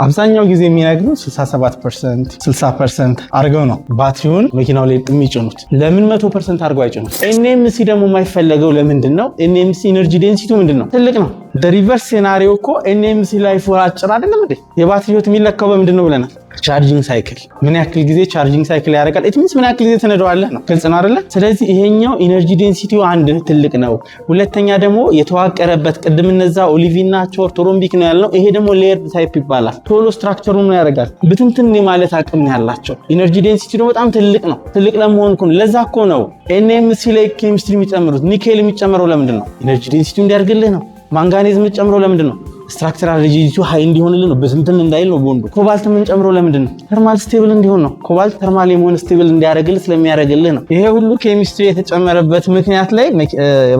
አብዛኛው ጊዜ የሚነግሩ 67%፣ 60% አድርገው ነው ባትሪውን መኪናው ላይ የሚጭኑት። ለምን 100% አድርገው አይጭኑት? NMC ደግሞ የማይፈለገው ለምንድን ነው? NMC energy density ው ምንድን ነው? ትልቅ ነው። Reverse scenario እኮ NMC life አጭር አይደለም እንዴ? የባትሪ ህይወት የሚለካው በምንድን ነው ብለናል? Charging cycle፣ ምን ያክል ጊዜ charging cycle ያደርጋል? It means ምን ያክል ጊዜ ትነደዋለህ ነው። ግልጽ ነው አይደለ? ስለዚህ ይሄኛው energy density ው አንድ ትልቅ ነው። ሁለተኛ ደግሞ የተዋቀረበት፣ ቅድም እነዛ olivine ናቸው፣ orthorhombic ነው ያልነው። ይሄ ደግሞ layered type ይባላል። ቶሎ structure ኡ ምን ያደርጋል? ብትንትን ማለት አቅም ነው ያላቸው። Energy density ደግሞ በጣም ትልቅ ነው። ትልቅ ለመሆን እኮ ነው። ለዛ እኮ ነው NMC ላይ ኬሚስትሪ የሚጨምሩት። Nickel የሚጨምረው ለምንድን ነው? Energy density ው እንዲያድግልህ ነው። Manganese የምትጨምረው ለምንድን ነው? Structural rigidity ው high እንዲሆንልን ነው፣ ብትንትን እንዳይል ነው ቦንዱ። Cobalt የምንጨምረው ለምንድን ነው? Thermal stable እንዲሆን ነው። Cobalt thermal የመሆን stable እንዲያደርግልህ ስለሚያደርግልህ ነው። ይሄ ሁሉ ኬሚስትሪ የተጨመረበት ምክንያት ላይ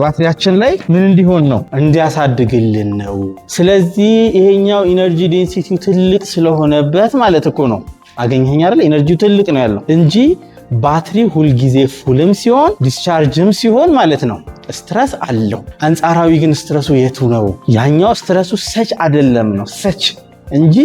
ባትሪያችን ላይ ምን እንዲሆን ነው? እንዲያሳድግልን ነው። ስለዚህ ይሄኛው energy density ው ትልቅ ስለሆነበት ማለት እኮ ነው። አገኘኸኝ አይደል? Energy ው ትልቅ ነው ያለው እንጂ ባትሪ ሁልጊዜ full ም ሲሆን discharge ም ሲሆን ማለት ነው stress አለው። አንጻራዊ ግን stress ኡ የቱ ነው? ያኛው stress ኡ such አይደለም ነው፣ such እንጂ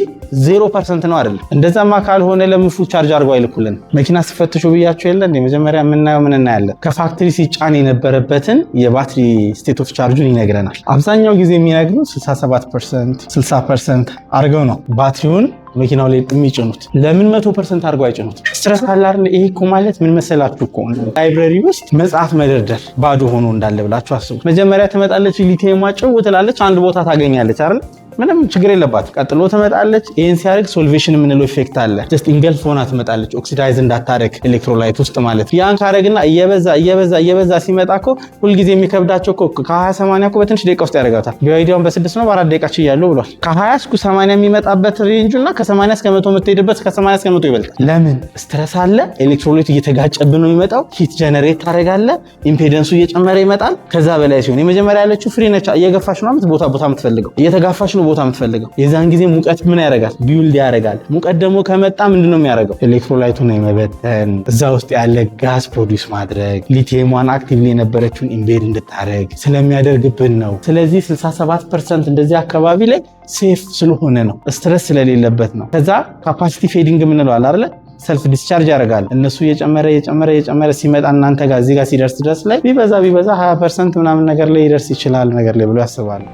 0% ነው አይደለም። እንደዛማ ካልሆነ ለምን full charge አድርገው አይልኩልን? መኪና ስፈትሹ ብያቸው የለ እንደ መጀመሪያ የምናየው ምን እናያለን? ከ factory ሲጫን የነበረበትን የባትሪ state of charge ኡን ይነግረናል። አብዛኛው ጊዜ የሚነግሩ 67%፣ 60% አድርገው ነው ባትሪውን መኪናው ላይ የሚጭኑት። ለምን 100% አድርገው አይጭኑት? Stress አለ አይደል? ይሄ እኮ ማለት ምን መሰላችሁ እኮ፣ library ውስጥ መጽሐፍ መደርደር ባዶ ሆኖ እንዳለ ብላችሁ አስቡ። መጀመሪያ ትመጣለች፣ ሊቲየሟ ጭው ትላለች፣ አንድ ቦታ ታገኛለች አይደል? ምንም ችግር የለባት። ቀጥሎ ትመጣለች። ይህን ሲያደርግ solvation የምንለው effect አለ። Just engulf ሆና ትመጣለች፣ oxidize እንዳታደርግ electrolyte ውስጥ ማለት። ያን ካደረግና እየበዛ እየበዛ እየበዛ ሲመጣ እኮ ሁልጊዜ የሚከብዳቸው እኮ ከ20 80 እኮ በትንሽ ደቂቃ ውስጥ ያደርጋታል። BYD ውን በ6 ነው በ4 ደቂቃ ችያለሁ ብሏል። ከ20 እስከ 80 የሚመጣበት range ኡ እና ከ80 እስከ 100 የምትሄድበት ከ80 እስከ 100 ይበልጣል። ለምን? Stress አለ። Electrolyte እየተጋጨብን ነው የሚመጣው። Heat generate ታደርጋለህ። Impedance ኡ እየጨመረ ይመጣል። ከዛ በላይ ሲሆን የመጀመሪያ ያለችው free ነች። እየገፋሽ ነው ቦታ ቦታ የምትፈልገው፣ እየተጋፋሽ ነው ቦታ የምትፈልገው። የዛን ጊዜ ሙቀት ምን ያደርጋል? Build ያደርጋል። ሙቀት ደግሞ ከመጣ ምንድን ነው የሚያደርገው? Electrolyte ኡን የመበተን፣ እዛ ውስጥ ያለ gas produce ማድረግ፣ ሊቲየሟን actively የነበረችውን embed እንድታደርግ ስለሚያደርግብን ነው። ስለዚህ 67% እንደዚህ አካባቢ ላይ safe ስለሆነ ነው፣ stress ስለሌለበት ነው። ከዛ capacity fading የምንለው አለ አይደለ? Self discharge ያደርጋል። እነሱ እየጨመረ እየጨመረ እየጨመረ ሲመጣ እናንተ ጋር እዚህ ጋር ሲደርስ ድረስ ላይ ቢበዛ ቢበዛ 20% ምናምን ነገር ላይ ይደርስ ይችላል ነገር ላይ ብሎ ያስባሉ።